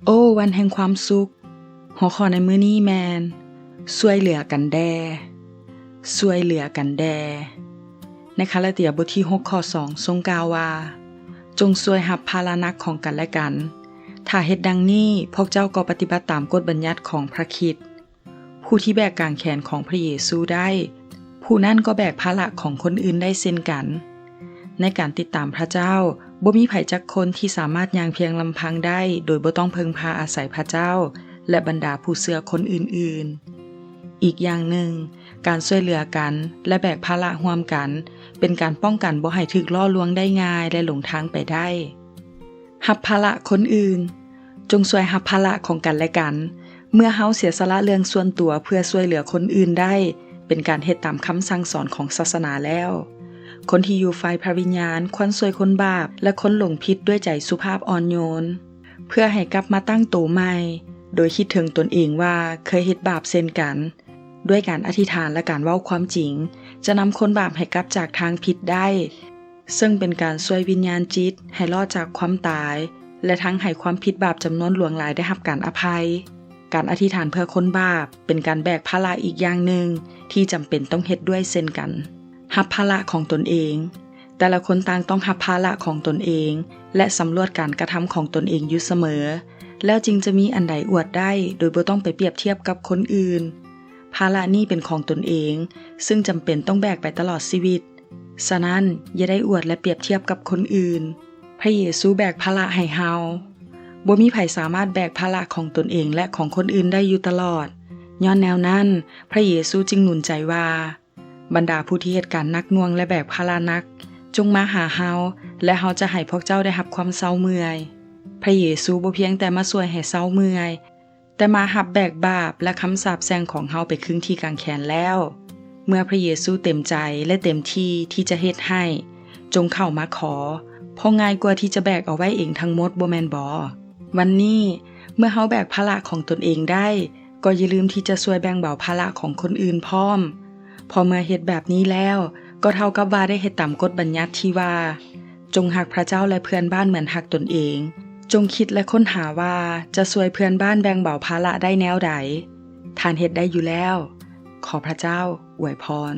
ໂອ້ ວັນແຫ່ງຄວາມສຸກ. ຫົວຂໍ້ໃນມື້ນີ້ແມ່ນ ຊ່ວຍເຫຼືອກັນແດ່ ຊ່ວຍເຫຼືອກັນແດ່. ໃນກາລາເຕຍບົດທີຫົກຂໍ້ສອງ ຊົງກ່າວວ່າ, ຈົ່ງຊ່ວຍຮັບພາລະໜັກຂອງກັນແລະກັນ. ຖ້າເຮັດດັ່ງນີ້, ພວກເຈົ້າກໍປະຕິບັດຕາມກົດບັນຍັດຂອງພຣະຄຣິດ. ຜູ້ທີ່ແບກກາງແຂນຂອງພຣະເຢຊູໄດ້, ຜູ້ນັ້ນກໍແບກພາລະຂອງຄົນອື່ນໄດ້ເຊັ່ນກັນ. ໃນການຕິດຕາມພຣະເຈົ້າ, ບໍ່ມີໃຜຈັກຄົນທີ່ສາມາດຍ່າງພຽງລຳພັງໄດ້ໂດຍບໍ່ຕ້ອງເພິ່ງພາອາໄສພຣະເຈົ້າ ແລະ ບັນດາຜູ້ເຊື່ອຄົນອື່ນໆ. ອີກຢ່າງໜຶ່ງ, ການຊ່ວຍເຫຼືອກັນ ແລະ ແບກພາລະຮ່ວມກັນ ເປັນການປ້ອງກັນບໍ່ໃຫ້ຖືກຫຼໍ່ລວງໄດ້ງ່າຍ ແລະ ຫຼົງທາງໄປໄດ້. ຮັບພາລະຄົນອື່ນ. ຈົ່ງຊ່ວຍຮັບພາລະຂອງກັນແລະກັນ. ເມື່ອເຮົາເສຍສະຫຼະເລື່ອງສ່ວນຕົວເພື່ອຊ່ວຍເຫຼືອຄົນອື່ນໄດ້, ເປັນການເຮັດຕາມຄຳສັ່ງສອນຂອງສາສະໜາແລ້ວ. ຄົນທີ່ຢູ່ຝ່າຍພະວິນຍານຄວນຊ່ວຍຄົນບາບ ແລະ ຄົນຫຼົງຜິດດ້ວຍໃຈສຸພາບອ່ອນໂຍນ, ເພື່ອໃຫ້ກັບມາຕັ້ງໂຕໃໝ່, ໂດຍຄິດເຖິງຕົນເອງວ່າເຄີຍເຮັດບາບເຊັ່ນກັນ. ດ້ວຍການອະທິຖານ ແລະ ການເວົ້າຄວາມຈິງ, ຈະນຳຄົນບາບໃຫ້ກັບຈາກທາງຜິດໄດ້. ເຊິ່ງເປັນການຊ່ວຍວິນຍານຈິດໃຫ້ລອດຈາກຄວາມຕາຍ ແລະ ທັງໃຫ້ຄວາມຜິດບາບຈຳນວນຫຼວງຫຼາຍໄດ້ຮັບການອະໄພ. ການອະທິຖານເພື່ອຄົນບາບເປັນການແບກພາລະອີກຢ່າງໜຶ່ງທີ່ຈຳເປັນຕ້ອງເຮັດດ້ວຍເຊັ່ນກັນ. ຮັບພາລະຂອງຕົນເອງ. ແຕ່ລະຄົນຕ່າງຕ້ອງຮັບພາລະຂອງຕົນເອງ ແລະ ສຳຫຼວດການກະທຳຂອງຕົນເອງຢູ່ສະເໝີ, ແລ້ວຈຶ່ງຈະມີອັນໃດອວດໄດ້ໂດຍບໍ່ຕ້ອງໄປປຽບທຽບກັບຄົນອື່ນ. ພາລະນີ້ເປັນຂອງຕົນເອງ, ເຊິ່ງຈຳເປັນຕ້ອງແບກໄປຕະຫຼອດຊີວິດ. ສະນັ້ນ, ຢ່າໄດ້ອວດ ແລະ ປຽບທຽບກັບຄົນອື່ນ. ພຣະເຢຊູແບກພາລະໃຫ້ເຮົາ. ບໍ່ມີໃຜສາມາດແບກພາລະຂອງຕົນເອງ ແລະ ຂອງຄົນອື່ນໄດ້ຢູ່ຕະຫຼອດ. ຍ້ອນແນວນັ້ນ, ພຣະເຢຊູຈຶ່ງໜູນໃຈວ່າ, ບັນດາຜູ້ທີ່ເຮັດການໜັກໜ່ວງ ແລະ ແບກພາລະໜັກ, ຈົ່ງມາຫາເຮົາ, ແລະ ເຮົາຈະໃຫ້ພວກເຈົ້າໄດ້ຮັບຄວາມເຊົາເມື່ອຍ. ພຣະເຢຊູບໍ່ພຽງແຕ່ມາຊ່ວຍໃຫ້ເຊົາເມື່ອຍ, ແຕ່ມາຮັບແບກບາບ ແລະ ຄຳສາບແຊ່ງຂອງເຮົາໄປຄຶງທີ່ກາງແຂນແລ້ວ. ເມື່ອພຣະເຢຊູເຕັມໃຈ ແລະ ເຕັມທີ່ທີ່ຈະເຮັດໃຫ້, ຈົ່ງເຂົ້າມາຂໍ, ເພາະງ່າຍກວ່າທີ່ຈະແບກເອົາໄວ້ເອງທັງໝົດ, ບໍ່ແມ່ນບໍ? ວັນນີ້, ເມື່ອເຮົາແບກພາລະຂອງຕົນເອງໄດ້, ກໍຢ່າລືມທີ່ຈະຊ່ວຍແບ່ງເບົາພາລະຂອງຄົນອື່ນພ້ອມ. ເພາະເມື່ອເຮັດແບບນີ້ແລ້ວ, ກໍເທົ່າກັບວ່າໄດ້ເຮັດຕາມກົດບັນຍັດທີ່ວ່າ, ຈົ່ງຮັກພຣະເຈົ້າ ແລະ ເພື່ອນບ້ານເໝືອນຮັກຕົນເອງ. ຈົ່ງຄິດ ແລະ ຄົ້ນຫາວ່າຈະຊ່ວຍເພື່ອນບ້ານແບ່ງເບົາພາລະໄດ້ແນວໃດ. ທ່ານເຮັດໄດ້ຢູ່ແລ້ວ. ຂໍພຣະເຈົ້າອວຍພອນ.